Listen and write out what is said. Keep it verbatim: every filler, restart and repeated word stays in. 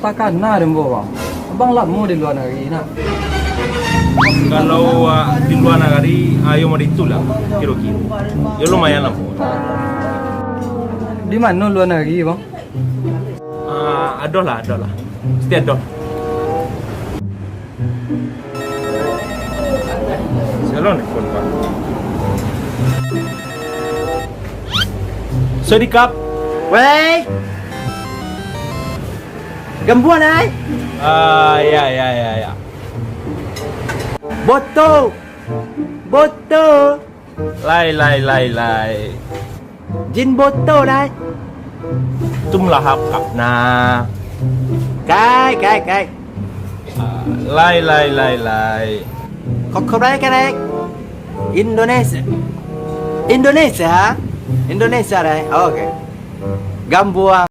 Takana dek ambo, Bang. Abang lamo di lua nagari, nah. Kalau, ah, di lua nagari, ah, iyo mah itulah, kiro-kiro. Yo lumayan lamo. Di mano lua nagari, Bang? Ah, ado lah, ado lah. Mesti ado. Salam alaikum, Bang. Sodikap. Wei. Gambuan, ai. Ah, ya, ya, ya, ya. Boto. Boto. Lai, lai, lai, lai. Jin boto, lai. Tum lahap kap na. Kai, kai, kai. Ah, lai, lai, lai, lai. Kokorai, karek. Indonesia. Indonesia? Indonesia, lai. Oke. Gambuang.